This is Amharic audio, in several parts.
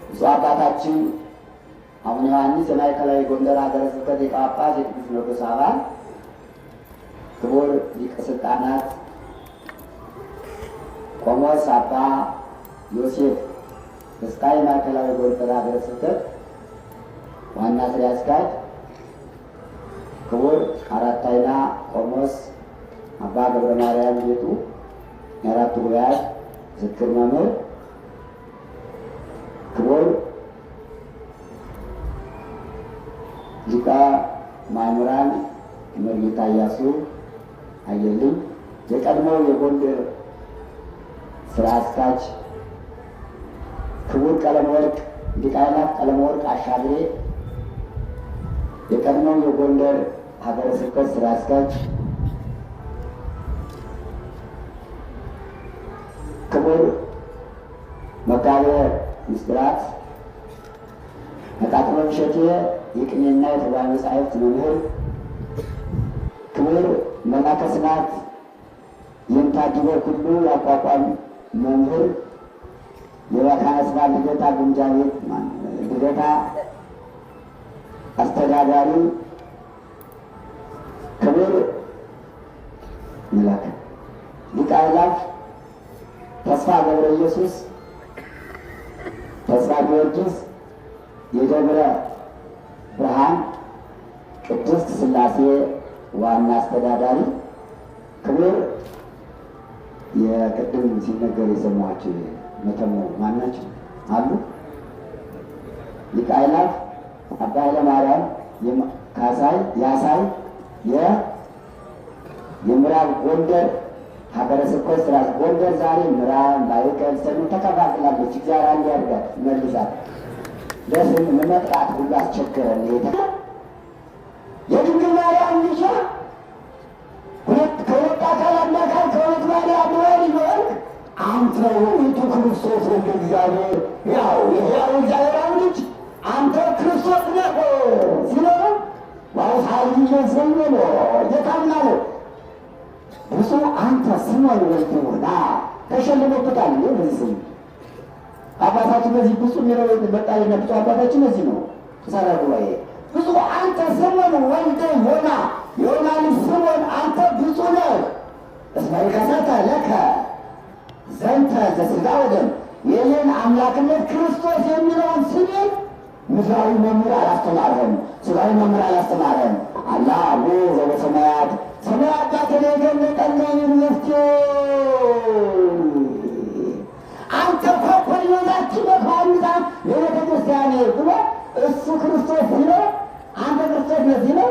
ብፁዕ አባታችን አቡነ ዮሐንስ የማዕከላዊ ጎንደር ሀገረ ስብከት ሊቀ ጳጳስ፣ የቅዱስ ሲኖዶስ አባል፣ ክቡር ሊቀ ሥልጣናት ቆሞስ አባ ዮሴፍ ተስፋዬ፣ ማዕከላዊ ጎንደር ሀገረ ስብከት ዋና ስራ አስኪያጅ፣ ክቡር አራት አይና ቆሞስ አባ ገብረ ማርያም ጌጡ፣ የአራቱ ጉባኤያት ዝክር መምህር፣ ክቡር ሊቀ ማእምራን መሪጌታ ኢያሱ አየልኝ፣ የቀድሞው የጎንደር ስራ አስኪያጅ፣ ክቡር ቀለመወርቅ ሊቀ አእላፍ ቀለመወርቅ አሻግሬ፣ የቀድሞው የጎንደር ሀገረ ስብከት ስራ አስኪያጅ፣ ክቡር መጋቤ ምስጢራት መቃጥሎ እሸቴ፣ የቅኔና የትርጓሜ መጻሕፍት መምህር፣ ክቡር መላከ ስብሐት ይንታ ዲበ ኩሉ ያቋቋም መምህር፣ የመካነ ስብሐት ልደታ ግምጃ ቤት ልደታ አስተዳዳሪ፣ ክቡር መላከ ሊቀ አእላፍ ተስፋ ገብረ ኢየሱስ ተስፋ ጊዮርጊስ፣ የደብረ ብርሃን ቅድስት ሥላሴ ዋና አስተዳዳሪ፣ ክቡር የቅድም ሲነገር የሰማኋቸው መተሞ ማናቸው አሉ? ሊቀ አእላፍ አባ ኃይለ ማርያም ካሳይ ያሳይ፣ የምዕራብ ጎንደር ሀገረ ስብከት ስራ። ጎንደር ዛሬ ምዕራብ፣ ማዕከል፣ ሰሜን ተከፋፍላለች። እግዚአብሔር አንድ ያድርጋት መልሳት። ለስም ለመጥራት ሁሉ አስቸገረን። የድንግል ማርያም ልጇ ከሁለት አካል አንድ አካል፣ ከሁለት ባህሪ አንድ ባህሪ የሆንክ አንተ ውእቱ ክርስቶስ ወልደ እግዚአብሔር፣ ያው የሕያው እግዚአብሔር አብ ልጅ አንተ ክርስቶስ ነህ ሲለው ዋውሳይ ዘመኖ ጌታም አለው ብፁዕ አንተ ስምዖን ወልደ ዮና። ተሸልሞበታል። ይህ በዚህ ስም አባታችን በዚህ ብፁዕ የሚለው መጣልና ብፁዕ አባታችን በዚህ ነው። ተሳራ ጉባኤ ብፁዕ አንተ ስምዖን ወልደ ዮና፣ የዮና ልጅ ስምዖን አንተ ብፁዕ ነህ። እስመ ይከሰተ ለከ ዘንተ ዘሥጋ ወደም፣ የኔን አምላክነት ክርስቶስ የሚለውን ስሜን ምድራዊ መምህር አላስተማርህም፣ ሥጋዊ መምህር አላስተማርህም። አላ አቡየ ዘበሰማያት፣ ሰማይ አባቴ የገለጠልኝ መፍትሄ። አንተ ኮኮን ይወዛች በፋንዛም የቤተ ክርስቲያን ብሎ እሱ ክርስቶስ ሲለው፣ አንተ ክርስቶስ ነህ ሲለው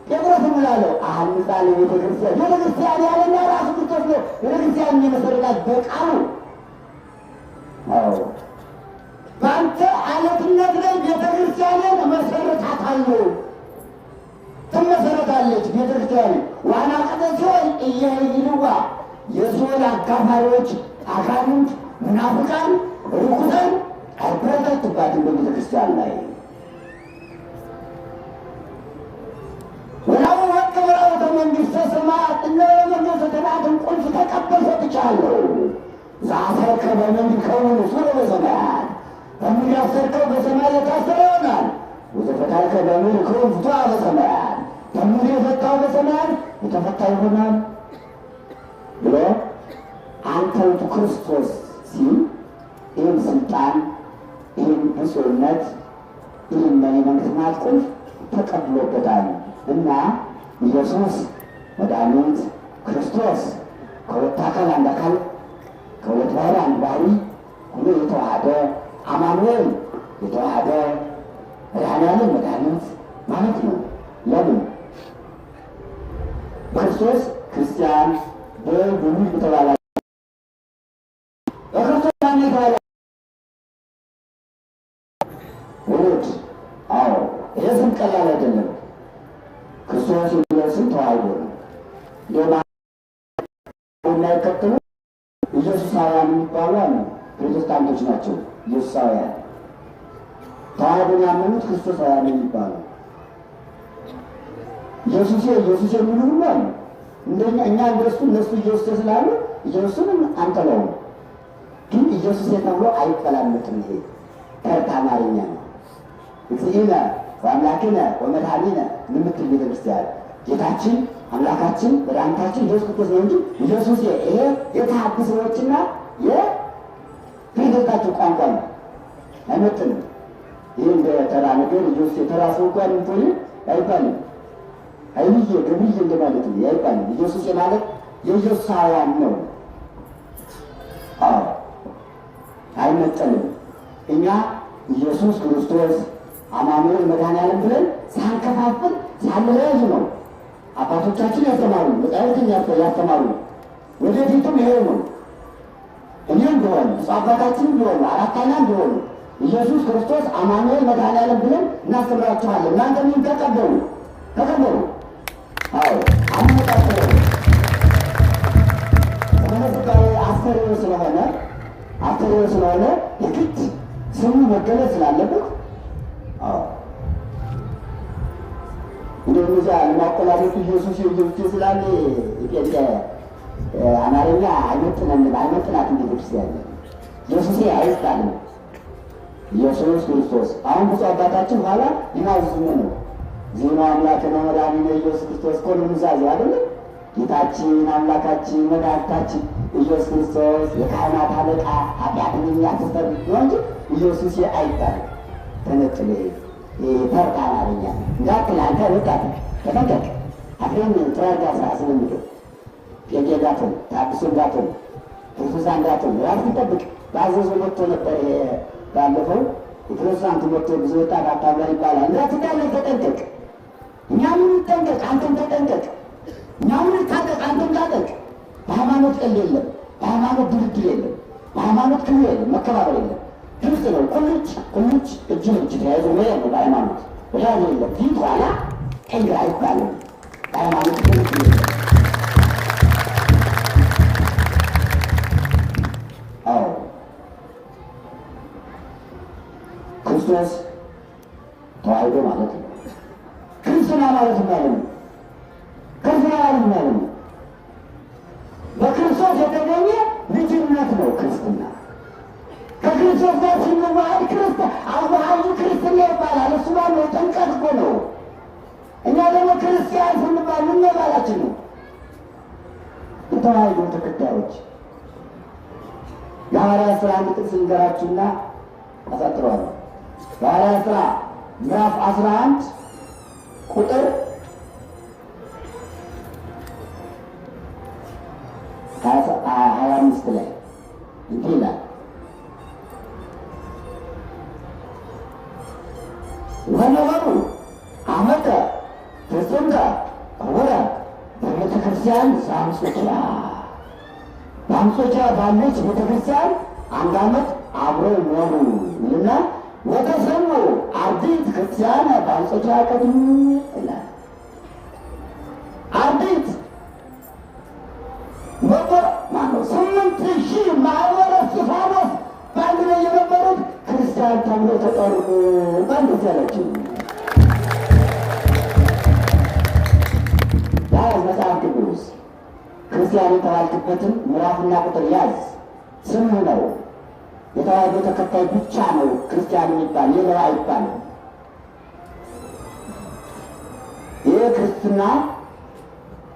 ጴጥሮስ ምን አለው? አንጻ ለቤተ ክርስቲያን። ቤተ ክርስቲያን ያለና ራሱ ክርስቶስ ነው። ቤተ ክርስቲያን የመሰረታት በቃሉ። አዎ፣ በአንተ አለትነት ላይ ቤተ ክርስቲያንን እመሰርታታለሁ። ትመሰረታለች ቤተ ክርስቲያን። ዋና ቀጠ ሲሆን እየይልዋ የሲኦል አጋፋሪዎች፣ አጋንንት፣ መናፍቃን፣ ርኩሳን አይበረታቱባትም በቤተ ክርስቲያን ላይ። ወላው ወቅ ወራውተ መንግሥተ ሰማያት፣ እነሆ የመንግሥተ ሰማያትን ቁልፍ ተቀበል ሰጥቻለሁ። ዘአሰርከ በምድር ይከውን ሱረ በሰማያት፣ በምድር ያሰርከው በሰማይ የታሰረ ይሆናል። ወዘፈታሕከ በምድር ይከውን ፍቱሐ በሰማያት፣ በምድር የፈታው በሰማያት የተፈታ ይሆናል ብሎ አንተ ውእቱ ክርስቶስ ሲል ይህን ስልጣን፣ ይህን ብፁዕነት፣ ይህን የመንግሥተ ሰማያት ቁልፍ ተቀብሎበታል እና ኢየሱስ መድኃኒት ክርስቶስ ከሁለት አካል አንድ አካል፣ ከሁለት ባህሪ አንድ ባህሪ ሆኖ የተዋሃደ አማኑኤል፣ የተዋሃደ መድኃኔዓለም መድኃኒት ማለት ነው። ለምን በክርስቶስ ክርስቲያን በብሉይ በተባለ በክርስቶስ ማን የተባለ? ውሉድ። አዎ፣ ይሄ ስም ቀላል አይደለም። ክርስቶስ የሚለው ስም ተዋህዶ ነው። እንደውም የማይከተሉ ኢየሱሳውያን የሚባሉ አሉ። ፕሮቴስታንቶች ናቸው። ኢየሱሳውያን ተዋህዶን ያመኑት ክርስቶሳውያን የሚባሉ፣ ኢየሱስ ኢየሱስ የሚሉ ሁሉ አሉ። እንደኛ እኛ እንደሱ እነሱ ኢየሱስ ስላሉ ኢየሱስን አንጠላውም። ግን ኢየሱስ ተብሎ አይቀላመጥም። ይሄ ተርታ አማርኛ ነው። እግዚእነ ወአምላክነ ወመድኃኒነ የምትል ቤተክርስቲያን ጌታችን አምላካችን መድኃኒታችን ኢየሱስ ክርስቶስ ነው እንጂ ኢየሱስ ይሄ የተሐድሶዎችና የፕሮቴስታንቱ ቋንቋ ነው፣ አይመጥንም። ይህ እንደ ተራ ነገር ኢየሱስ የተራ ሰው እንኳን እንትን አይባልም። አይልዬ ገብዬ እንደማለት ነው፣ አይባልም። ኢየሱስ ማለት የኢየሱሳውያን ነው። አዎ አይመጠንም። እኛ ኢየሱስ ክርስቶስ አማኑኤል መድኃኔዓለም ብለን ሳንከፋፍል ሳንለያይ ነው አባቶቻችን ያስተማሩ፣ መጻሕፍትን ያስተማሩ። ወደፊትም ይሄው ነው። እኔም ቢሆን ብፁዕ አባታችንም ቢሆኑ አራተኛም ቢሆኑ ኢየሱስ ክርስቶስ አማኑኤል መድኃኔዓለም ብለን እናስተምራችኋለን። እናንተም ይህን ተቀበሉ ተቀበሉ። አዎ አነቃቅለው ዘመነ አስተርእዮ ስለሆነ አስተርእዮ ስለሆነ የግድ ስሙ መገለጽ ስላለበት አዎ እንደነዚያ ለማቆላመጡ ኢየሱስ ኢየሱስ ስላለ ኢትዮጵያ አማርኛ አይመጥነንም፣ አይመጥናትም ቤተክርስቲያን ኢየሱሴ አይባልም። ኢየሱስ ክርስቶስ አሁን ብፁዕ አባታችን ኋላ ሊናዝዙን ነው። ዜና አምላክነ መድኃኒነ ኢየሱስ ክርስቶስ እኮ ነው ኑዛዜው አይደለም። ጌታችን አምላካችን መድኃኒታችን ኢየሱስ ክርስቶስ የካህናት አለቃ ኃጢአትን የሚያስተሰርይ ነው እንጂ ኢየሱስ አይባልም። ተነጥሎ ተርታ አማርኛ እንዳትል አንተ ወጣት ተጠንቀቅ። አፍሬን ጥራጋ አስለምደው ጴንጤ እንዳትሆን፣ ተሐድሶ እንዳትሆን፣ ፕሮቴስታንት እንዳትሆን ራስህን ጠብቅ። ባዘዞ መጥቶ ነበር ይሄ ባለፈው የፕሮቴስታንቱ መጥቶ ብዙ ወጣት አታብላ ይባላል። እንዳትዳለ ተጠንቀቅ። እኛም እንጠንቀቅ፣ አንተም ተጠንቀቅ። እኛም እንታጠቅ፣ አንተም ታጠቅ። በሃይማኖት ቀልድ የለም። በሃይማኖት ድርድር የለም። በሃይማኖት ክብር የለም፣ መከባበር የለም። ግልጽ ነው። ቁልጭ ቁልጭ እጅ ለእጅ ተያይዞ መሄድ ነው በሃይማኖት። ወዲያ የለም፣ ፊት ኋላ ቀኝ ግራ አይባልም። በሃይማኖት ድርድር የለም። አዎ ክርስቶስ ተዋሕዶ ማለት ነው። ክርስትና ማለት ማለት ነው። ክርስትና ማለት ማለት ነው። በክርስቶስ የተገኘ ልጅነት ነው ክርስትና። ከክርስቶስ ጋር ስንዋሃድ አዋሃዱ ክርስትና ይባላል። እሱ ማነው? ጥምቀት እኮ ነው። እኛ ደግሞ ክርስቲያን ስንባል ምን ማለታችን ነው? የተዋሕዶ ተከታዮች። የሐዋርያት ሥራ አንድ ጥቅስ ልንገራችሁና አሳጥረዋለሁ። የሐዋርያት ሥራ ምዕራፍ 11 ቁጥር 25 ላይ እንዲህ ይላል፣ ወነበሩ ዓመተ ፍጹምተ ክቡረ በቤተ ክርስቲያን ዘአንጾኪያ። በአንጾኪያ ባለች ቤተ ክርስቲያን አንድ ዓመት አብረው ኖሩ ይልና ወተሰሙ አርድእት ክርስቲያነ በአንጾኪያ ቀድሙ ይላል። አርድእት መቶ ማነው 8000 ማህበረ እስጢፋኖስ በአንድ ላይ የነበሩት ክርስቲያን ተብሎ ተጠሩ። እንኳን ደስ ያላችሁ። ያዝ መጽሐፍ ቅዱስ ክርስቲያን የተባልክበትን ምዕራፍና ቁጥር ያዝ። ስም ነው። የተዋሕዶ ተከታይ ብቻ ነው ክርስቲያን የሚባል፣ ሌላው አይባልም። ይህ ክርስትና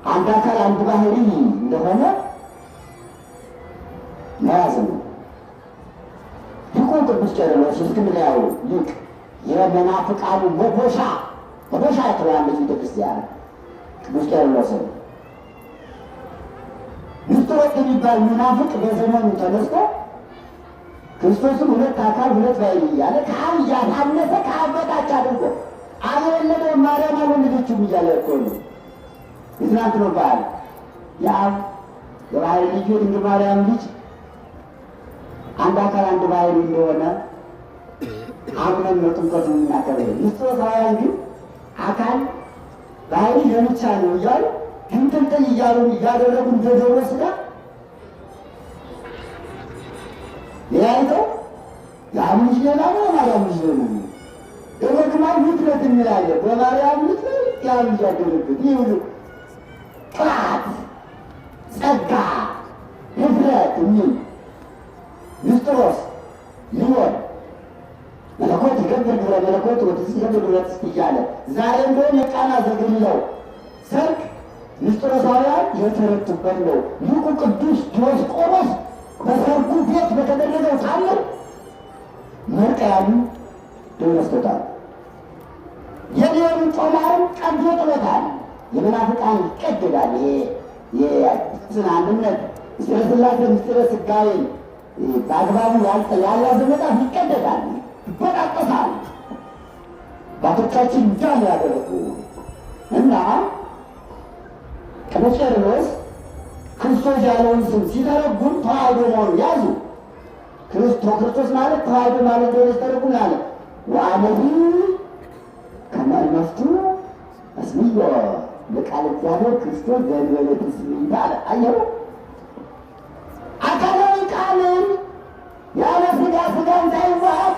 አንድ አካል አንድ ባህሪ እንደሆነ መያዝ ነው። ሊቁ ቅዱስ ቄርሎስ የእስክንድርያው ሊቅ የመናፍቃኑ መዶሻ መዶሻ ትለዋለች ቤተክርስቲያን ቅዱስ ቄርሎስን። ንስጥሮስ የሚባል መናፍቅ በዘመኑ ተነስቶ ክርስቶስን ሁለት አካል ሁለት ባህሪ እያለ ከአብ እያሳነሰ ከአብ በታች አድርጎ አብ የወለደውን ማርያም አልወለደችውም እያለ እኮ ነው። የትናንት ነው በዓል የአብ የባህሪ ልጁ የድንግል ማርያም ልጅ አንድ አካል አንድ ባህሪ እንደሆነ አምነን ነው ጥምቀቱን የምናከብረው። ንስጥሮሳውያን ግን አካል ባህሪ ለብቻ ነው እያሉ ግንጥልጥል እያሉ እያደረጉ እንደ ዶሮ ስጋ ለያይተው የአብ ልጅ ሌላ ነው፣ የማርያም ልጅ ሌላ ነው። ደግሞ ግማሽ ውጥረት የሚል አለ። በማርያም ልጅ ላይ የአብ ልጅ ያደረበት ይህ ሁሉ ጥራት፣ ጸጋ፣ ህፍረት የሚል ንስጥሮስ ሊሆን ትገብር ግብረ መለኮት ወትስብእት ይገብር ግብረ ትስብእት እያለ ዛሬም ቢሆን የቃና ዘገሊላው ሰርክ ንስጥሮሳውያን የተረቱበት ነው። ሊቁ ቅዱስ ዲዮስቆሮስ በሰርጉ ቤት በተደረገው ታምር መርቀያኑ ድል ነስቶታል። የሊዮኑን ጦማርን ቀዶ ጥሎታል። የመናፍቃን ይቀደዳል። ይሄ የስን አንድነት ምስጢረ ሥላሴ ምስጢረ ሥጋዌን በአግባቡ ያልያዘ መጽሐፍ ይቀደዳል፣ ይበጣጠሳል። አባቶቻችን እንዳሉ ያደረጉ እና ቅዱስ ቄርሎስ ክርስቶስ ያለውን ስም ሲተረጉም ተዋህዶ መሆኑ ያዙ። ክርስቶስ ማለት ተዋህዶ ማለት እንደሆነ ሲተረጉም አለ ወአነቢ ከመ እመፍቱ እስምዮ ለቃለ እግዚአብሔር ክርስቶስ ዘእንበለ ትስብእት አለ። አየሁ አካላዊ ቃልን ያለ ሥጋ ሥጋን ሳይዋሃድ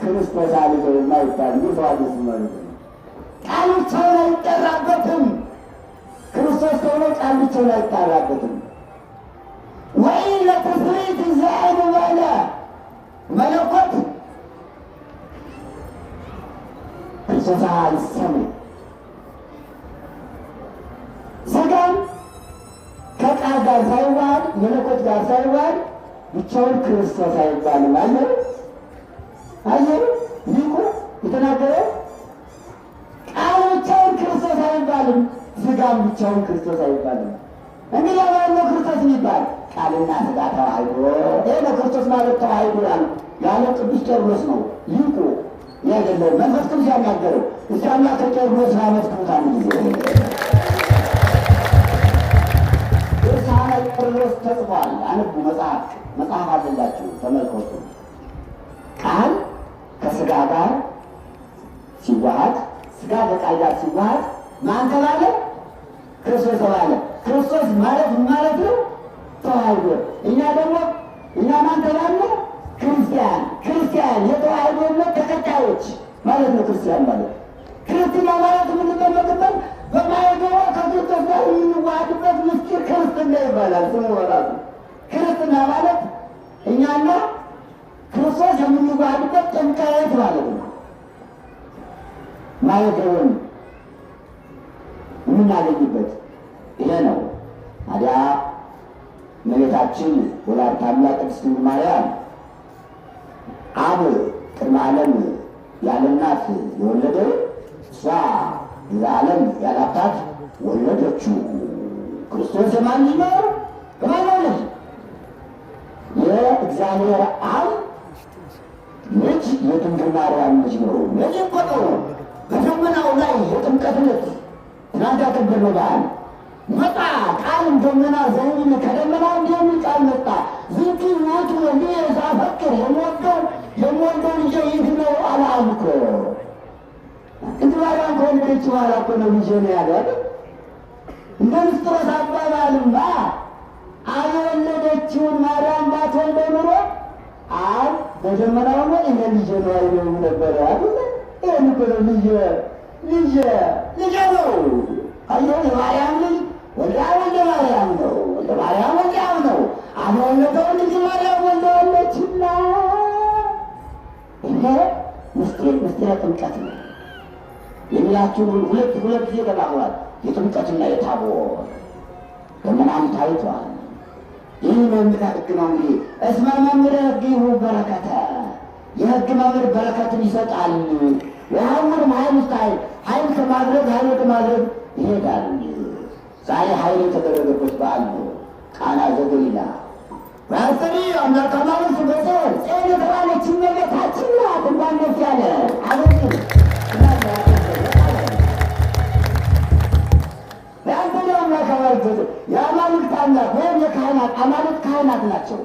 ክርስቶስ አለ የማይባል የተዋህዶ ስም ማለት ነው። ቃል ብቻውን አይጠራበትም። ክርስቶስ ከሆነ ቃል ብቻውን አይጠራበትም። ወይ ለትስብእት ዘእንበለ መለኮት ክርስቶስ አይሰምም። ሥጋን ከቃል ጋር ሳይዋሃድ መለኮት ጋር ሳይዋሃድ ብቻውን ክርስቶስ አይባልም። አየሁ አየሁ ሊቁ የተናገረው ቃል ብቻውን ክርስቶስ አይባልም፣ ሥጋም ብቻውን ክርስቶስ አይባልም። እንግዲህ ማነው ክርስቶስ የሚባል? ቃልና ሥጋ ተዋህዶ። ይሄ ነው ክርስቶስ ማለት ተዋህዶ ያለው ቅዱስ ቄርሎስ ነው ሊቁ አይደለም። መንፈስ ቅዱስ ያናገረው እስቲ አምላከ ቄርሎስ አመስግኑት አንድ ጊዜ። ድርሳነ ቄርሎስ ተጽፏል። አንቡ። መጽሐፍ መጽሐፍ አለላችሁ ተመልከቱ። ቃል ከሥጋ ጋር ሲዋሃድ ሥጋ ከቃል ጋር ሲዋሃድ ማን ተባለ? ክርስቶስ ተባለ። ክርስቶስ ማለት ምን ማለት ነው? ተዋህዶ። እኛ ደግሞ እኛ ማን ተባለ? ክርስቲያን። ክርስቲያን የተዋህዶ እምነት ተከታዮች ማለት ነው። ክርስቲያን ማለት ክርስትና ማለት የምንጠመቅበት በማይገባ ከክርስቶስ ጋር የምንዋሃድበት ምስጢር ክርስትና ይባላል። ስሙ ራሱ ክርስትና ማለት እኛና ክርስቶስ የምንዋሃድበት ጥምቀት ማለት ነው። ማየገውን የምናገኝበት ይሄ ነው። ታዲያ እመቤታችን ወላዲተ አምላክ ቅድስት ድንግል ማርያም አብ ቅድመ ዓለም ያለ እናት የወለደው እሷ ድኅረ ዓለም ያለ አባት ወለደችው። ክርስቶስ የማን ልጅ ነው? የማን ልጅ? የእግዚአብሔር አብ ልጅ የድንግል ማርያም ልጅ ነው። ለዚህ እኮ ነው በደመናው ላይ የጥምቀት ዕለት ትናንት ያከበርነው በዓል መጣ ቃል ደመና ዘይብል ከደመና እንዲህ የሚል ቃል መጣ። ዝንቱ ውእቱ ወልድየ ዘአፈቅር የምወደው የምወደው ልጄ ይህ ነው አለ አብ እኮ። ድንግል ማርያም ከወለደች በኋላ እኮ ነው ልጄ ነው ያለው አይደል? እንደ ንስጥሮስ አባባልማ አብ የወለደችውን ማርያም ባትወልደው ኑሮ አብ በደመና ሆኖ ይሄ ልጄ ነው አይለውም ነበረ አይደል? ይሄን እኮ ነው ልጄ ልጄ ልጄ ነው። አየሁ የማርያም ልጅ ወልደ አብ ወልደ ማርያም ነው። ወልደ ማርያም ወልደ አብ ነው። አብ የወለደውን ድንግል ማርያም ወልደዋለችና ይሄ ምስጢር ምስጢረ ጥምቀት ነው የሚላችሁ ሁለት ሁለት ጊዜ ተናግሯል። የጥምቀትና የታቦት ደመናም ታይቷል። ይህ መምህረ ሕግ ነው። እንግዲህ እስመ መምህረ ሕግ ይሁብ በረከተ የሕግ መምህር በረከትን ይሰጣል። ወያውርም ኃይል ውስጥ ኃይል ኃይል ከማድረግ ኃይል ወደ ማድረግ ይሄዳል። ዛሬ ኃይል የተደረገበት በዓል ነው። ቃና ዘገሊላ ወያስተሪ አምላከ አማልክት በጽዮን ጽዮን የተባለች እመቤታችን ናት። እንኳን ደስ ያለ አመስግኑ። ያንተን አምላክ አማልክት የአማልክት አምላክ ወይም የካህናት አማልክት ካህናት ናቸው።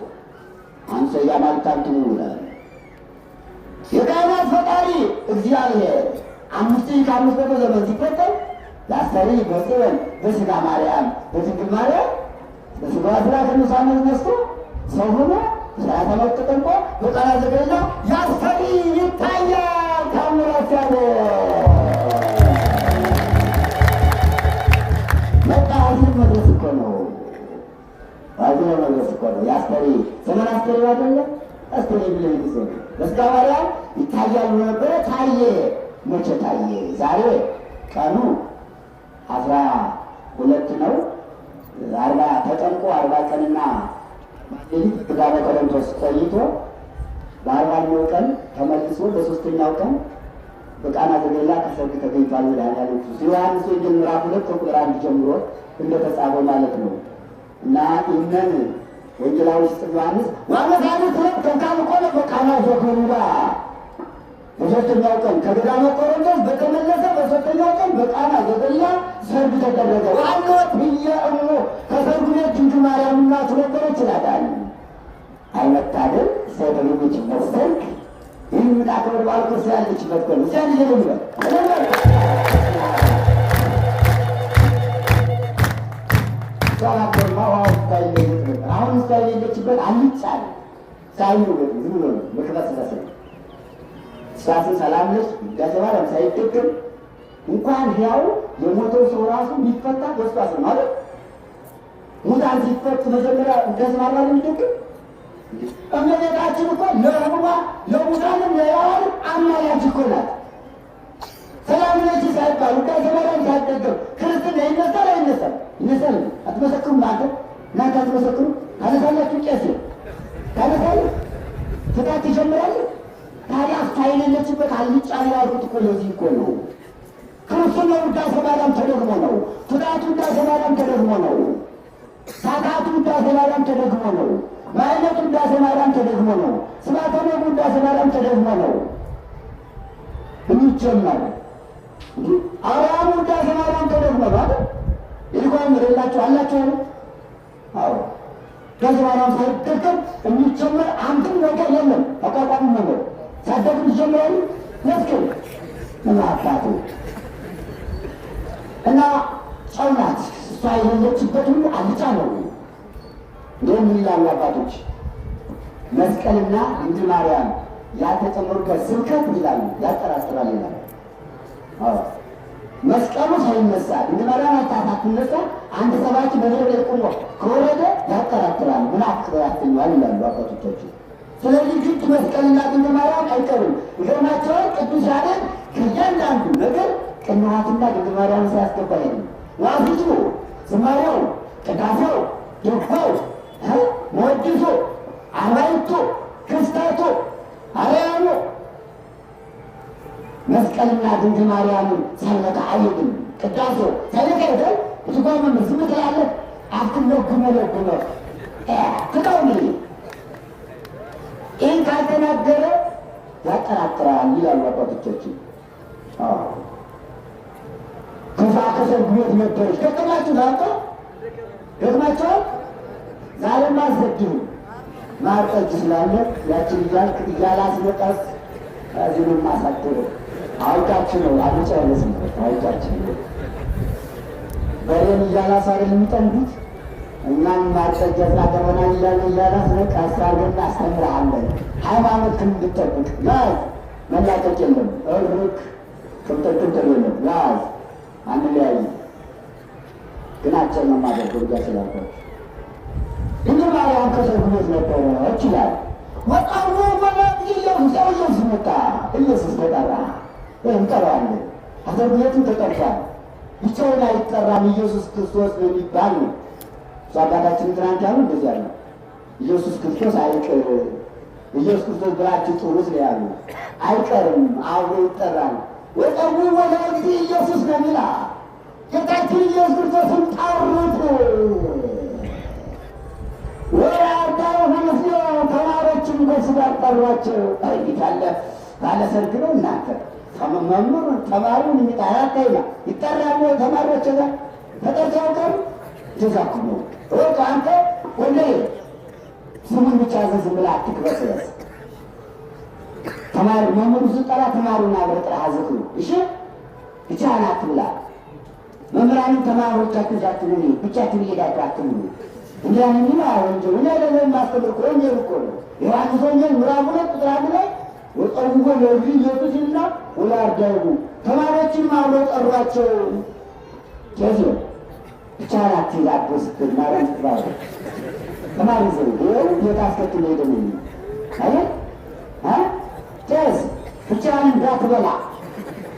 አንሰ የአማልክት አንትሙ ይላል። የካህናት ፈጣሪ እግዚአብሔር 5500 ዘመን ሲፈጸም ያስተሪ በጽዮን በሥጋ ማርያም በድንግል ማርያም በሥጋዋ ስራ ከሙታን ነስቶ ሰው ሆኖ 30 ዓመት ተጠምቆ በቃና ዘገሊላ ያስተሪ ይታያል። ታምራት ያለ መጣ። እዚህ መድረስ እኮ ነው። እዚህ መድረስ እኮ ነው። ያስተሪ ዘመን አስተሪ አይደለ? እስቲ ብለ ጊዜ በስጋ ማርያም ይታያል ነበረ። ታየ። መቼ ታየ? ዛሬ ቀኑ 12 ነው። 40 ተጠምቆ 40 ቀንና ሌሊት ገዳመ ቆሮንቶስ ቆይቶ በ40ኛው ቀን ተመልሶ በ3ኛው ቀን በቃና ዘገሊላ ከሰርግ ተገኝቷል። መድኃኒዓለም ክርስቶስ ዮሐንስ ወንጌል ምዕራፍ 2 ከቁጥር 1 ጀምሮ እንደተጻፈው ማለት ነው። እና ይህንን ወንጌላዊ ዮሐንስ ዋመሳሉ ተንካም ቆመ በቃና ዘገሊላ በ3ኛው ቀን ከገዳመ ቆሮንቶስ በተመለሰ በ3ኛው ቀን በቃና ዘገሊላ ሰርግ ተደረገ። ወአንወት ህየ እሙ ከሰርጉ ቤት ድንግል ማርያም እናቱ ነበረች ይላታል። አይመታደል እሷ የተገኘችበት ሰርግ ይህን ምጣክብር ባልኮ ያለችበት ቀን እዚያ ልጅ ነው ይበል አሁን እሷ የሌለችበት አልጫ ሳይሉ ዝም ብሎ ነው መክበስበስ ነው። እሷስን ሰላም ነች። ውዳሴ ማርያም ሳይደገም እንኳን ሕያው የሞተው ሰው ራሱ የሚፈታ በእሷ ስም ማለት ሙታን ሲፈቱ መጀመሪያ ውዳሴ ማርያም የሚደገም እመቤታችን እኮ ለሕሙማን ለሙታንም ለሕያዋንም አማላጅ እኮ ናት። ሰላም ነች ሳይባል ውዳሴ ማርያም ሳይደገም ክርስትና ይነሳል አይነሳም? ይነሳል። አትመሰክሩም? እናንተ አትመሰክሩ? ታነሳላችሁ? ቄስ ታነሳለህ? ፍታት ትጀምራለህ? ታዲያ እሷ የሌለችበት አልጫ ነው ያልኩት እኮ ለዚህ እኮ ነው። ክርስትና ውዳሴ ማርያም ተደግሞ ነው። ፍታቱ ውዳሴ ማርያም ተደግሞ ነው። ሳታቱ ውዳሴ ማርያም ተደግሞ ነው። ማይነቱ ውዳሴ ማርያም ተደግሞ ነው። ስብሐተ ነግህ ውዳሴ ማርያም ተደግሞ ነው የሚጀመር። አርያም ውዳሴ ማርያም ተደግሞ ነው አይደል? ይልኳም የሌላችሁ አላችሁ አይደል? አዎ ውዳሴ ማርያም ሳይደገም የሚጀመር አንድም ነገር የለም። አቋቋሚ ነገር ሳይደግም ይጀምራሉ። መስክር እና አባቱ እና ጨው ናት። እሷ የሌለችበት ሁሉ አልጫ ነው። እንደውም ምን ይላሉ አባቶች? መስቀልና ድንግል ማርያም ያልተጨመሩበት ስብከት ይላሉ ያጠራጥራል ይላሉ። አዎ መስቀሉ ሳይነሳ ድንግል ማርያም ሳትነሳ አንድ ሰባኪ በደብረ ላይ ቆሞ ከወረደ ያጠራጥራል፣ ምናፍቅ ያሰኘዋል ይላሉ አባቶቻችን። ስለዚህ ግድ መስቀልና ድንግል ማርያም አይቀሩም። ይገርማቸዋል። ቅዱስ ያሬድ ከእያንዳንዱ ነገር ቅንዋትና ድንግል ማርያም ሳያስገባ አይሄድም። ዋሲቱ፣ ዝማሬው፣ ቅዳሴው፣ ድጓው፣ መወድሱ፣ አርባዕቱ፣ ክስተቱ፣ አርያሙ መስቀልና ድንግል ማርያምን ሳይነካ አይሄድም። ቅዳሴው ሳይነካ ይሄዳል። ትጓመም ዝም ትላለህ። አፍክን ለጉመ ለጉመ ትቃውም ይህን ካልተናገረ ያጠራጥራል ይላሉ አባቶቻችን። ከዛ ከሰርግ ቤት ነበረች። ደገማችሁ ላንተ ደግማቸዋል። ዛሬም አልሰድህም ማር ጠጅ ስላለ ያችን እያልክ እያላስመጣስ እዚህ ነው የማሳድረው። አውቃችሁ ነው አልጨረስም። አውቃችሁ ነው በሬን እያላስ አይደል የሚጠምዱት። እኛም ማር ጠጅ ያዝናገረናል እያለ እያላስነቃስ አድርገን እናስተምርሃለን። ሃይማኖትህን እንድጠብቅ ያዝ። መላቀቅ የለም እርክ ቅምጥል ቅምጥል የለም። ያዝ አንለያይ። ግን አጭር ነው የማደርገው እያ ስላልኳችሁ ድንግል ማርያም ከሰርጉ ቤት ነበረች ይላል። ወጣሁ ወላድ ኢየሱስ ያው ኢየሱስ መጣ። ኢየሱስ ተጠራ። እንጠራዋለን። ከሰርጉ ቤትም ተጠርቷል። ብቻውን አይጠራም። ኢየሱስ ክርስቶስ ነው የሚባል ነው። እሱ አባታችን ትናንት ያሉ እንደዚያ ነው። ኢየሱስ ክርስቶስ አይቀር፣ ኢየሱስ ክርስቶስ ብላችሁ ጥሩት ነው ያሉ። አይቀርም፣ አብሮ ይጠራል። ወጠው ወላድ ኢየሱስ ነው የሚላ ጌታችን ኢየሱስ ክርስቶስን ጠሩት። ወራዳው ሁሉ ተማሪዎችም ከእሱ ጋር ጠሯቸው። እንዴት ያለ ባለ ሰርግ ነው እናንተ! መምህሩን ተማሪውን የሚጠራ አታይና ይጠራሉ። ተማሪዎች ጋር ተጠርተው ያውቃሉ። እንደዛ እኮ ነው። ወጡ አንተ ወንዴ ስሙን ብቻ ዝም ብለህ አትክበስበስ። ተማሪ መምህሩ ስጠራ ተማሪውን አብረህ ጥራህ ዝክሩ። እሺ ብቻህን አትብላ። መምህራንም ተማሪዎቻችሁ ይዛችሁ ነው ብቻችሁን እየሄዳችሁ አትብሉ። እንዲያ የሚለው ወንጀል እኔ አይደለም የማስተምር እኮ ወንጀል እኮ ነው። ዮሐንስ ወንጌል ምዕራፍ 2 ቁጥር 1 ላይ ወጸውዖ ለእግዚእ ኢየሱስ ይልና ወለአርዳኢሁ ተማሪዎችንም አብረው ጠሯቸው። ስለዚህ ብቻህን አትሂድ አቦ ስትል ማርያም ስትባል ተማሪ ዘው ይኸው ጌታ አስከትሎ ሄደ ነው የሚለው አይደል? እንዳትበላ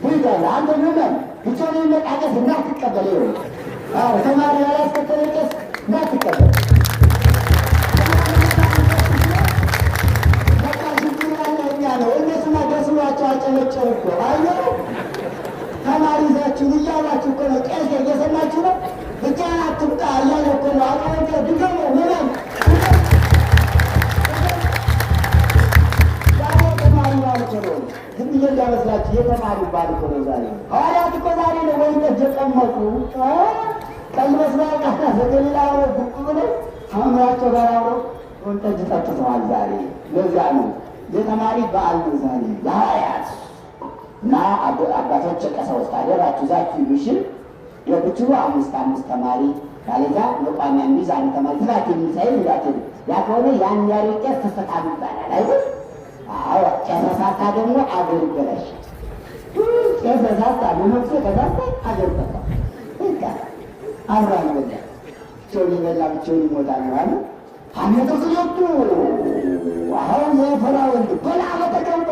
ይላል። አንተ ምዕመን ብቻውን የሚመጣ ቄስ እንዳትቀበል። ይኸው አዎ፣ ተማሪ ያላስከተለ ቄስ እንዳትቀበል። በቃ ችግሩ ያለው እኛ ነው። እነሱማ ደስ ብሏቸው አጨበጨቡ እኮ። አየሁ ተማሪ ይዛችሁ እያላችሁ እኮ ነው። ቄስ እየሰማችሁ ነው። ብቻህን አትምጣ እያለ እኮ ነው። አቃወንተ ድገሙ ምዕመን ዛሬ ተማሪ ባል እኮ ነው። ዝም ብዬ እንዳይመስላችሁ የተማሪ ባል እኮ ነው ዛሬ። ሐዋርያት እኮ ዛሬ ነው ወይን ጠጅ የቀመሱ። ቀይ መስመር ቃና ዘገሊላ አብረው ጉብ ብለው ከመምህራቸው ጋር አብረው ወይን ጠጅ ጠጥተዋል ዛሬ። ለዚያ ነው የተማሪ በዓል ነው ዛሬ የሐዋርያት። እና አባቶች ቀሳውስት አደራችሁ ይዛችሁ ሂዱ። እሺ የብትሉ 5 5 ተማሪ ካለዛ መቋሚያ የሚይዝ አንድ ተማሪ ስራት የሚሳይል እንዳትሉ። ያ ከሆነ ያን ያሬድ ቄስ ተሰጣም ይባላል አይደል? አዎ ቄሰ ሳታ ደግሞ አገር ይበላሻል። ቄሰ ሳታ መነኩሴ ከሳታ አገር ጠፋ። በቃ አብሮ አንበላ ብቻውን የበላ ብቻውን ይሞታል ነው አሉ። አመተ ክልቱ አሁን ዘፈራ ወልድ በላ በተቀምጦ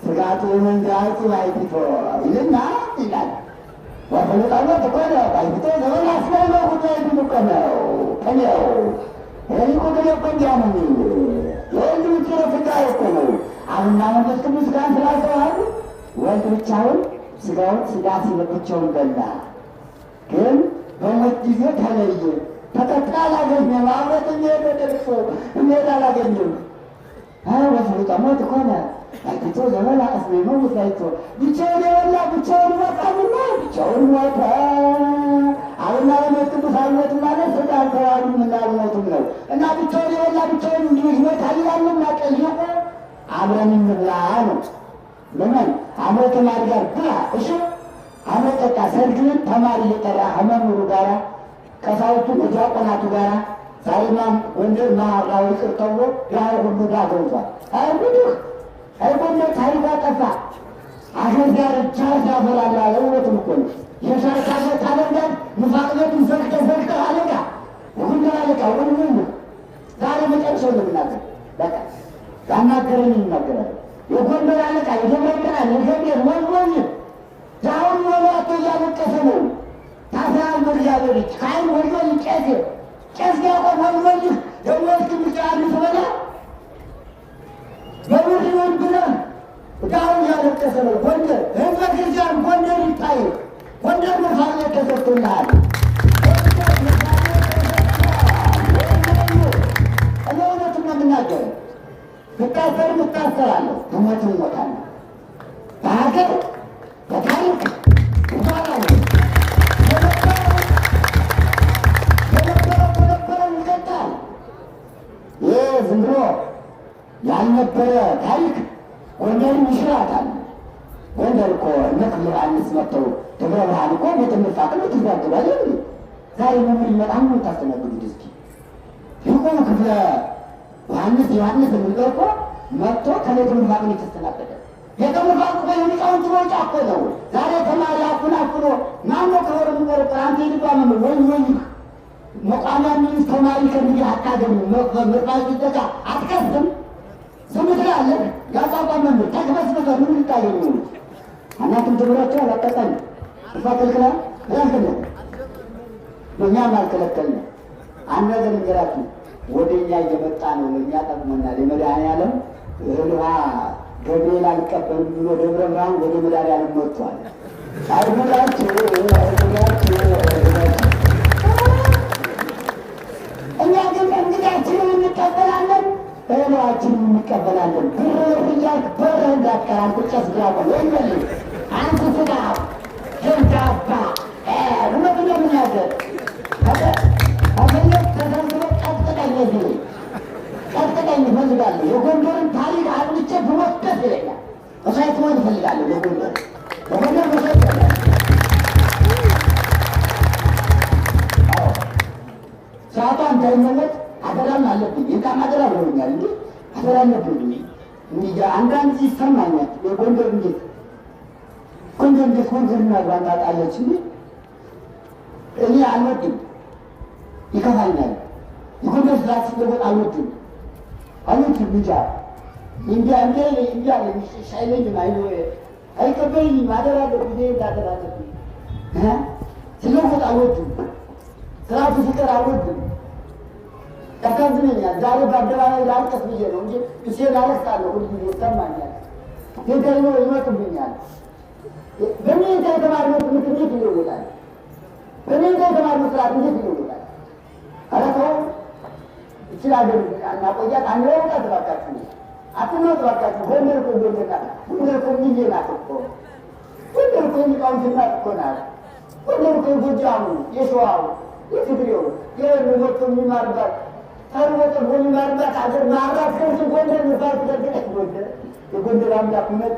ስጋቱ መንጋቱ ባይትቶ ይልና ይላል። ወፈለጣሎ ተቆለ ባይትቶ ዘበላ ስለሆነ ጉዳይ እኮ ነው ቅኔው። ይህ ቅኔ እኮ እንዲያ ነው የሚል የወልድ ብቻ ስጋ እኮ ነው። አብና መንፈስ ቅዱስ ስጋን ስላልተዋሃዱ ወልድ ብቻውን ስጋውን ስጋ ሲበል ብቻውን በላ። ግን በሞት ጊዜ ተለየ። ተቀጣ አላገኘም። አብሮት የሚሄድ ወደ ልቅሶ የሚሄድ አላገኘም። አይ ወፍሉጣ ሞት ኮነ ባይቶ ዘበላ እስመ ይመውት ባይቶ ብቻውን የበላ ብቻውን ይሞታልና ብቻውን ሞተ። አብና መንፈስ ቅዱስ አልሞቱም ማለት ስጋ አልተዋሃዱም እና አልሞቱም ነው። እና ብቻውን የበላ ብቻውን እንዲሁ ይሞታል ይላልና ጠይቁ። አብረን እንብላ ነው። ለምን አብረ ተማሪ ጋር ብላ፣ እሺ አብረ ጠጣ። ሰርግህን ተማሪ እየጠራ ከመምህሩ ጋራ ቀሳውስቱ ከዲያቆናቱ ጋራ ዛሬማ ጎንደር ማህበራዊ ይቅር ተብሎ ድሃው ሁሉ ድሃ ገብቷል። አይ ጉድህ፣ አይ ጎንደር ታሪኳ ጠፋ። አገር ዳርቻ ያፈራል አለ። እውነቱን እኮ ነው። የሻርካ ታደርጋት ንፋቅ ቤቱን ዘግተህ ዘግተህ አለቃ የጎንደር አለቃ ወንድም ዛሬ መጨረሻውን ነው የምናገር። በቃ ያናገረኝ እናገራለን። የጎንደር አለቃ የደብረ ብርሃን የገብርኤል ወንዶኝ ድሃውን ወላቶ እያለቀሰ ነው። ታስራል በእግዚአብሔር እጅ ካህን ወልዶልህ ቄስ ቄስ ዲያቆን ወልዶልህ ደግሞ እስክንድር አንዱ ትበላ በብር ይሁን ብለህ ድሃውን እያለቀሰ ነው። ጎንደር ህዝበ ክርስቲያን ጎንደር ይታይ። ጎንደር መፋቅ ተሰጥቶልሃል። እኔ እውነቱን ነው የምናገረው። ብታሰርም እታሰራለሁ፣ ብሞትም እሞታለሁ። በሀገር በታሪክ እኮራለሁ። የነበረው በነበረው ይቀጥላል። ይህ ዝም ብሎ ያልነበረ ታሪክ ጎንደርን ይሽራታል። ጎንደር እኮ እነ ክፍለ ዮሐንስ መጥተው ደብረ ብርሃን እኮ ቤተ ምርፋቅ ነው ትዛግቡ አይደል? ዛሬ መምህር ይመጣል ነው የምታስተናግዱት? እስኪ ሊቁ ክፍለ ዮሐንስ ዮሐንስ የሚለው እኮ መጥቶ ከቤተ ምርፋቅ ነው የተስተናገደ። ቤተ ምርፋቅ እኮ የሊቃውንት መውጫ እኮ ነው። ዛሬ ተማሪ አፉን አፍኖ ማነው ከወር የሚቆረቆር? አንተ የልባ መምህር ወይ ወይ መቋሚያ የሚይዝ ተማሪ ከእንግዲህ አታገኝም። ምርፋቅ ሲዘጋ አትከስም። ዝም ትላለህ። ያቋቋም መምህር ተግበስብሰህ ምን ልታገኝ ነው? እናንተም ትምህርታችሁ አላጣጣም። እሷ ከልክላ ያልከለከለ እኛም አልከለከልንም። አንድ ነገር ልንገራችሁ፣ ወደ እኛ እየመጣ ነው። ለእኛ ጠቅሞናል። የመድኃኔዓለም እህል ውሃ ገብርኤል አልቀበልም ብሎ ደብረ ብርሃን ወደ መድኃኔዓለም መጥቷል። አይጉዳችሁ፣ አይጉዳችሁ፣ አይጉዳችሁ። እኛ ግን እንግዳችንን እንቀበላለን፣ እህል ውሃችንን እንቀበላለን። ብር እያልክ በርህ እንዳትቀር አንተ ቄስ ዲያቆን ወይም አንተ ስጋ ገብዳባ እውነቱን ነው የምናገር። ከፈለግ ተሰብስበህ ቀጥቅጠኝ፣ እዚህ ቀጥቅጠኝ እፈልጋለሁ። የጎንደርን ታሪክ አጥንቼ ብሞት ደስ ይለኛል። መስዋዕት መሆን እፈልጋለሁ። ለጎንደር ለጎንደር መስዋዕት እፈልጋለሁ። አዎ ሰዓቷ እንዳይመለጥ አደራም አለብኝ። የቃም አደራ ብለውኛል እንዴ አደራ አለብኝ። እንዲህ አንዳንድ ይሰማኛል። የጎንደር እንዴት ጎንደር እንዴት ጎንደር እና ታጣለች እንዴ? እኔ አልወድም፣ ይከፋኛል። የጎንደር ስርዓት ሲለወጥ አልወድም፣ አልወድም። እንጃ እንቢ እንቢ እንቢ አለኝ። እሺ አይለኝም፣ አይቀበለኝም። አደራ አለብኝ፣ እኔ እንዳደራ አለብኝ። ስለውጥ አልወድም፣ ስርዓቱ ሲቀር አልወድም። ያሳዝነኛል። ዛሬ በአደባባይ ላልቀስ ብዬ ነው እንጂ እሴ ላለቅሳለሁ፣ ሁልጊዜ ይሰማኛል። ጌታ ይመጡብኛል። በሜታ የተማርነው ትምህርት እንዴት ይለወጣል? በሜታ የተማርነው ስርዓት እንዴት ይለወጣል? ኧረ ተው፣ ይችን ሀገር እናቆያት፣ አንለውጣት እባካችሁ፣ አትለውጥ እባካችሁ። ጎንደር እኮ ጎንደር ናት። ጎንደር እኮ ሚዬ ናት እኮ። ጎንደር እኮ የሊቃውንት እናት እኮ ናት። ጎንደር እኮ የጎጃሙ፣ የሸዋው፣ የትግሬው፣ የወሎ መጥቶ የሚማርባት ተርቦ ጠግቦ የሚማርባት ሀገር ማራት ከንቱ ጎንደር ንፋስ ተደርገች። ጎንደር የጎንደር አምላክ እውነት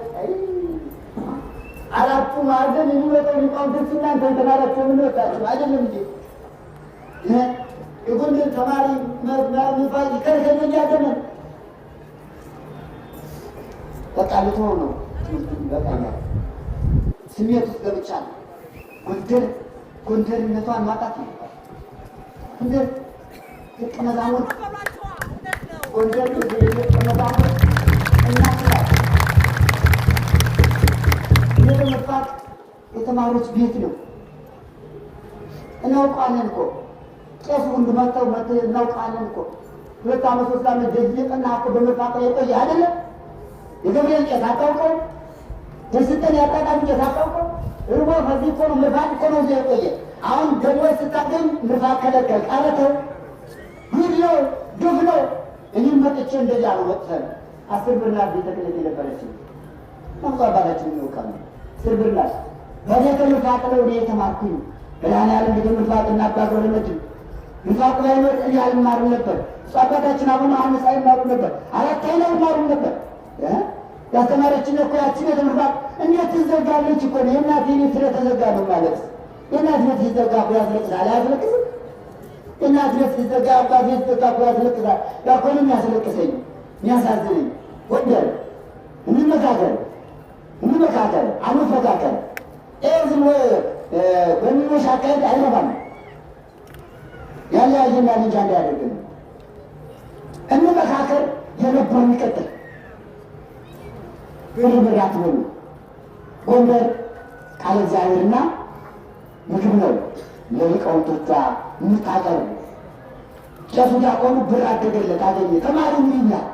አራቱ ማዕዘን የሚመጣው ሊቃውንቶች እናንተ የተማራችሁ የምንወጣችሁ አይደለም እንዴ? የጎንደር ተማሪ ንፋስ ይከልከል በእኛ ዘመን በቃ ልትሆን ነው። ትምህርቱን ይበቃኛል። ስሜት ውስጥ ገብቻለሁ። ጎንደር ጎንደርነቷን ማጣት ነው። ጎንደር ደቀ መዛሙርት ጎንደር ደቀ መዛሙርት እናት ናት። ቤተ የተማሪዎች ቤት ነው። እናውቀዋለን እኮ ቄሱ ሁሉ መጥተው እናውቀዋለን እኮ 2 ዓመት 3 ዓመት ደጅ እየጠና እኮ በመፋቅ ላይ የቆየ አይደለም። የገብርኤል ቄስ አታውቀው? የስልጠን የአጣጣሚ ቄስ አታውቀው? እርቦ ከዚህ እኮ ነው ምርፋቅ እኮ ነው እዚያ የቆየ። አሁን ደሞዝ ስታገኝ ምርፋቅ ከለከል። ኧረ ተው፣ ጉድ ነው፣ ግፍ ነው። እኔም መጥቼ እንደዚያ ነው። መጥተን 10 ብር ናት ቤተ ክህነት የነበረችው። ብፁዕ አባታችን ይወቃሉ። 10 ብር ናት። በቤተ ምርፋቅ ነው እኔ የተማርኩኝ። መድኃኔዓለም ቤተ ምርፋቅ እና አባ ገብረ መድኅን ምርፋቅ ባይኖር እኔ አልማርም ነበር። ብፁዕ አባታችን አቡነ ዮሐንስ አይማሩም ነበር። አራት አይና አይማሩም ነበር። ያስተማረችን እኮ ያቺ ቤተ ምርፋቅ እንዴት ትዘጋለች እኮ ነው። የእናቴ ቤት ስለተዘጋ ነው ማለት። የእናት ቤት ሲዘጋ እኮ ያስለቅሳል። አያስለቅስም? የእናት ቤት ሲዘጋ አባት ቤት ሲዘጋ እኮ ያስለቅሳል። ያ እኮ ነው የሚያስለቅሰኝ የሚያሳዝነኝ። ጎንደር እንመካከል፣ እንመካከል፣ አንፈካከል። ይሄ ዝም ብሎ በሚሞሽ አካሄድ አይረባም። ያለያየናል እንጂ አንድ አያደርገንም። እንመካከል፣ የነበረው ይቀጥል። ብር ብር አትበሉ። ጎንደር ቃለ እግዚአብሔርና ምግብ ነው ለሊቃውንቶቿ የምታቀርቡ። ቄሱ ዲያቆኑ ብር አደገለት አገኘ። ተማሪው ምን ይላል?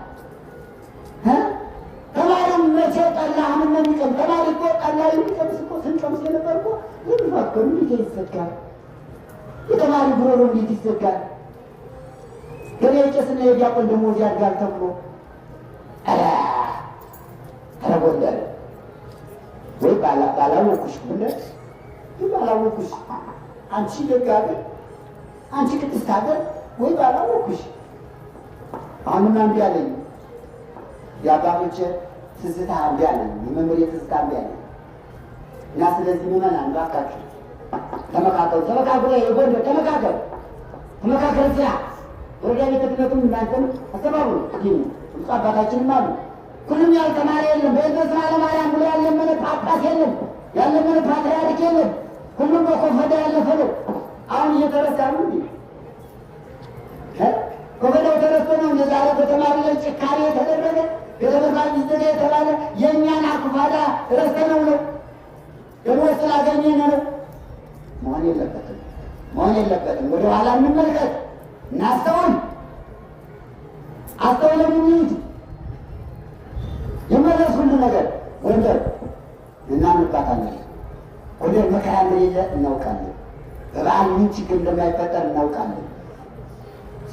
ተማሪው መቼ ጠላ ምን ነው የሚቀምስ? ተማሪ እኮ ጠላ የሚቀምስ እኮ ስንቀምስ የነበር እኮ ልምፋት እኮ እንዴት ይዘጋል? የተማሪ ጉሮሮ እንዴት ይዘጋል? ገና የቄስና የዲያቆን ደሞዝ ያድጋል ተብሎ ኧረ ጎንደር ወይ ባላወኩሽ ጎንደር ወይ ባላወኩሽ አንቺ ደግ ሀገር አንቺ ቅድስት ሀገር ወይ ባላወኩሽ። አሁንማ እምቢ አለኝ። የአባቶቼ ትዝታ እምቢ አለኝ። የመምህሬ ትዝታ እምቢ አለኝ። እና ስለዚህ ምዕመናን እባካችሁ ተመካከሩ፣ ተመካከሩ፣ የጎንደር ተመካከሩ፣ ተመካከሩ። ስራ ወረዳ ቤተ ክህነቱም እናንተም አስተባብሩ። ይህ ብፁዕ አባታችንም አሉ ሁሉም ያልተማረ የለም። በእንተ ስማ ለማርያም ብሎ ያለመነ ጳጳስ የለም፣ ያለመነ ፓትርያርክ የለም። ሁሉም በኮፈዳ ያለፈ ነው። አሁን እየተረሳ ነው እንዴ? ኮፈዳው ተረስቶ ነው እንደ ዛሬ በተማሪ ላይ ጭካኔ የተደረገ ቤተ መቅደስ ይዘጋ የተባለ የእኛን አኩፋዳ ረስተነው ነው። ደሞዝ ስላገኘን ነው። መሆን የለበትም፣ መሆን የለበትም። ወደ ኋላ እንመልከት፣ እናስተውል፣ አስተውለን እንሂድ። ይመለስ ሁሉ ነገር። ጎንደር እናምንባታለን። ጎንደር መከራ እንደሌለ እናውቃለን። በበዓል ምን ችግር እንደማይፈጠር እናውቃለን።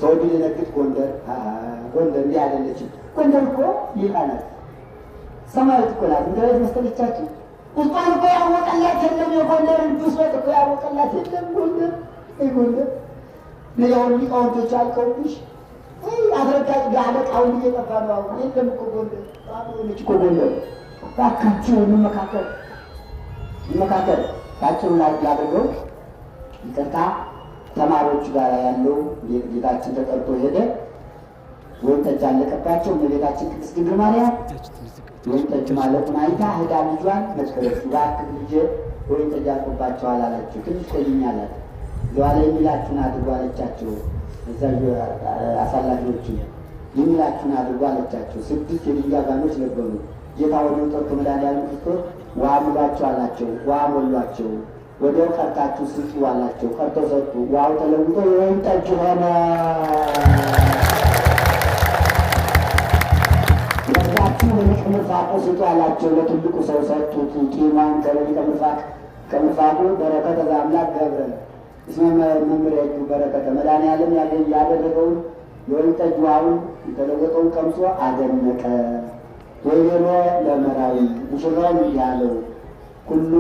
ሰው ቢደነግጥ ጎንደር ጎንደር እንዲህ አይደለችም። ጎንደር እኮ ሌላ ናት፣ ሰማያዊት እኮ ናት። እንደዚህ መሰለቻችሁ። ውስጧን እኮ ያወቀላት የለም። የጎንደርን ብሶት እኮ ያወቀላት የለም። ጎንደር አይ ጎንደር ሌላውን ሊቃውንቶች አልቀውብሽ አስረጋጭ አለቃውን እየጠፋ ነው አሁን። የለም እኮ ጎንደር ባዶ ሆነች እኮ ጎንደር። እባካችሁ እንመካከል፣ እንመካከል። ባጭሩ ላድርገው፣ ይቅርታ። ተማሪዎቹ ጋር ያለው ጌታችን ተጠርቶ ሄደ። ወይን ጠጅ አለቀባቸው። እመቤታችን ቅድስት ድንግል ማርያም ወይን ጠጅ ማለቁን አይታ ሄዳ ልጇን መከረችው። እባክህ ልጄ ወይን ጠጅ አልቆባቸዋል አለችው። ትንሽ ቆይኝ አላት። ለኋላ የሚላችሁን አድርጉ አለቻቸው። እዛ አሳላፊዎቹ የሚላችሁን አድርጉ አለቻቸው። 6 የድንጋይ ጋኖች ነበሩ። ጌታ ወዲያው ጠርቶ መድኃኒዓለም ክርስቶስ ውሃ ሙሏቸው አላቸው። ውሃ ሞሏቸው። ወዲያው ቀድታችሁ ስጡ አላቸው። ቀድተው ሰጡ። ውሃው ተለውጦ የወይን ጠጅ ሆነ። ወስዳችሁ ለሊቀ ምርፋቁ ስጡ አላቸው። ለትልቁ ሰው ሰጡት። ቂሟን ከለሊቀ ምርፋቅ ከምርፋቁ በረከተ ዘአምላክ ገብረ እስመ መምህር እጁ በረከተ መድኃኒዓለም ያደረገውን የወይን ጠጅ ውሃውን የተለወጠውን ቀምሶ አደነቀ። ወይቤሎ ለመራዊ ሙሽራውን እንዲህ አለው፣ ኩሉ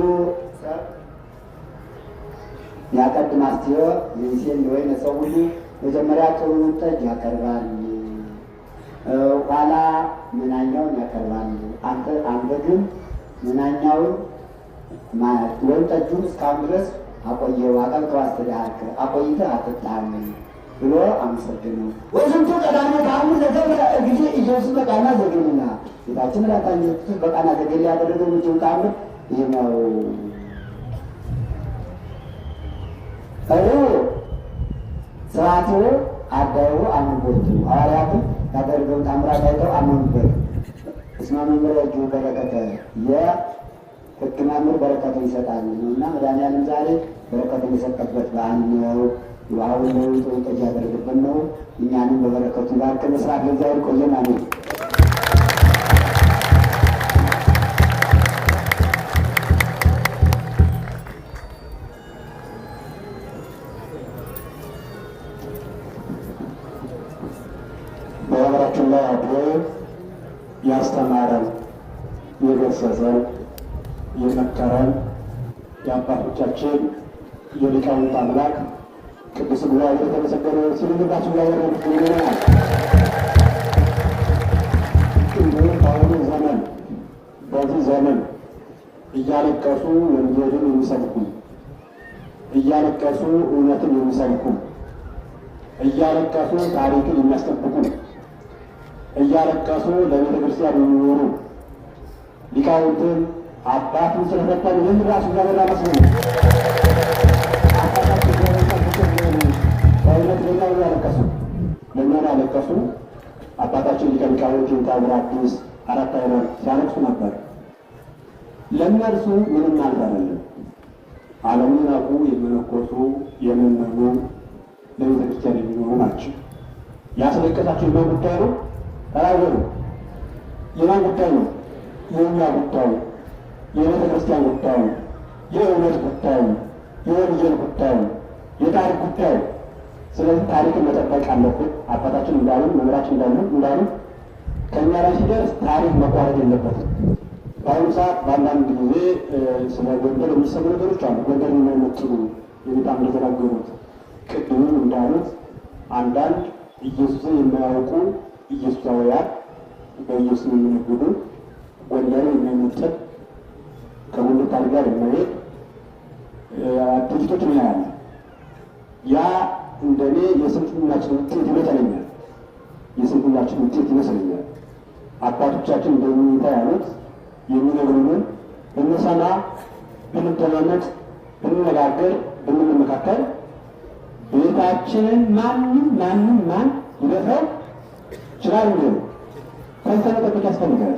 ያቀድም አስትዮ ይእዜን ወይነ ሰው ሁሉ መጀመሪያ ጥሩውን ጠጅ ያቀርባል፣ ኋላ መናኛውን ያቀርባል። አንተ ግን መናኛውን ወይን ጠጁን እስካሁን ድረስ አቆየው፣ አቀብከው አስተዳሃከ አቆይተህ አጠጣኸኝ ብሎ አመሰገነው። ወዝንቱ ቀዳሜ ተአምር ዘገብረ እግዚእ ኢየሱስ በቃና ዘገሊላ። ጌታችን መድኃኒታችን ኢየሱስ ክርስቶስ በቃና ዘገሊላ ያደረገው ምንጭው ተአምር ይህ ነው። ስብሐቲሁ አዳዩ አምንቦቱ ሐዋርያትም ያደረገውን ተአምራት አይተው አመኑበት። እስመ መምህረ እጁ በረከተ የሕግ መምህር በረከትን ይሰጣል ነውና መድኃኒዓለም ዛሬ በረከትን የሰጠበት በዓል ነው። ውሃውን ለውጦ ጠጅ ያደረገበት ነው። እኛንም በበረከቱ ይባርከን። ስብሐት ለእግዚአብሔር። ቆየን። አሜን። በሀገራችን ላይ አድሮ ያስተማረን፣ የገሰጸን፣ የመከረን የአባቶቻችን የሊቃውንት አምላክ ቅዱስ እግዚአብሔር የተመሰገነ ሲል ልባችን እግዚአብሔር ይመስገናል። እንዲሁም በአሁኑ ዘመን በዚህ ዘመን እያለቀሱ ወንጌልን የሚሰብኩ፣ እያለቀሱ እውነትን የሚሰብኩ፣ እያለቀሱ ታሪክን የሚያስጠብቁ፣ እያለቀሱ ለቤተ ክርስቲያን የሚኖሩ ሊቃውንትን አባቱን ስለፈጠሩ ይህን ራሱ እግዚአብሔር አመስግኑ። አባታችን እግዚአብሔር ጠብቆ በእውነት ለእኛ ነው ያለቀሱ፣ ለእኛ ነው ያለቀሱ። አባታችን ሊቀ ሊቃውንት ይሁዳ አዲስ አራት አይነት ሲያለቅሱ ነበር። ለእነርሱ ምንም ማለት አይደለም። ዓለምን ናቁ የመነኮሱ የመመኑ ለቤተ ክርስቲያን የሚኖሩ ናቸው። ያስለቀሳቸው የማን ጉዳይ ነው? ተናገሩ። የማን ጉዳይ ነው? የእኛ ጉዳይ፣ የቤተ ክርስቲያን ጉዳይ፣ የእውነት ጉዳይ፣ የወንጌል ጉዳይ፣ የታሪክ ጉዳይ። ስለዚህ ታሪክን መጠበቅ አለብን። አባታችን እንዳሉ መምህራችን እንዳሉ ከእኛ ላይ ሲደርስ ታሪክ መቋረጥ የለበትም። በአሁኑ ሰዓት በአንዳንድ ጊዜ ስለ ጎንደር የሚሰሙ ነገሮች አሉ። ጎንደር የማይመጥኑ የበጣም እንደተናገሩት ቅድምም እንዳሉት አንዳንድ ኢየሱስን የማያውቁ ኢየሱሳውያን በኢየሱስ የሚነግዱ ጎንደርን የማይመጥን ከጎንደር ታሪክ ጋር የማይሄድ ድርጊቶች እናያለን። ያ እንደኔ የስንፍናችን ውጤት ይመስለኛል። የስንፍናችን ውጤት ይመስለኛል። አባቶቻችን እንደሚታ ያሉት የሚነግሩንን ብንሰማ፣ ብንደማመጥ፣ ብንነጋገር፣ ብንመካከል ቤታችንን ማንም ማንም ማን ሊደፍረው ይችላል። እንዴ ከዚህ መጠበቅ ያስፈልጋል።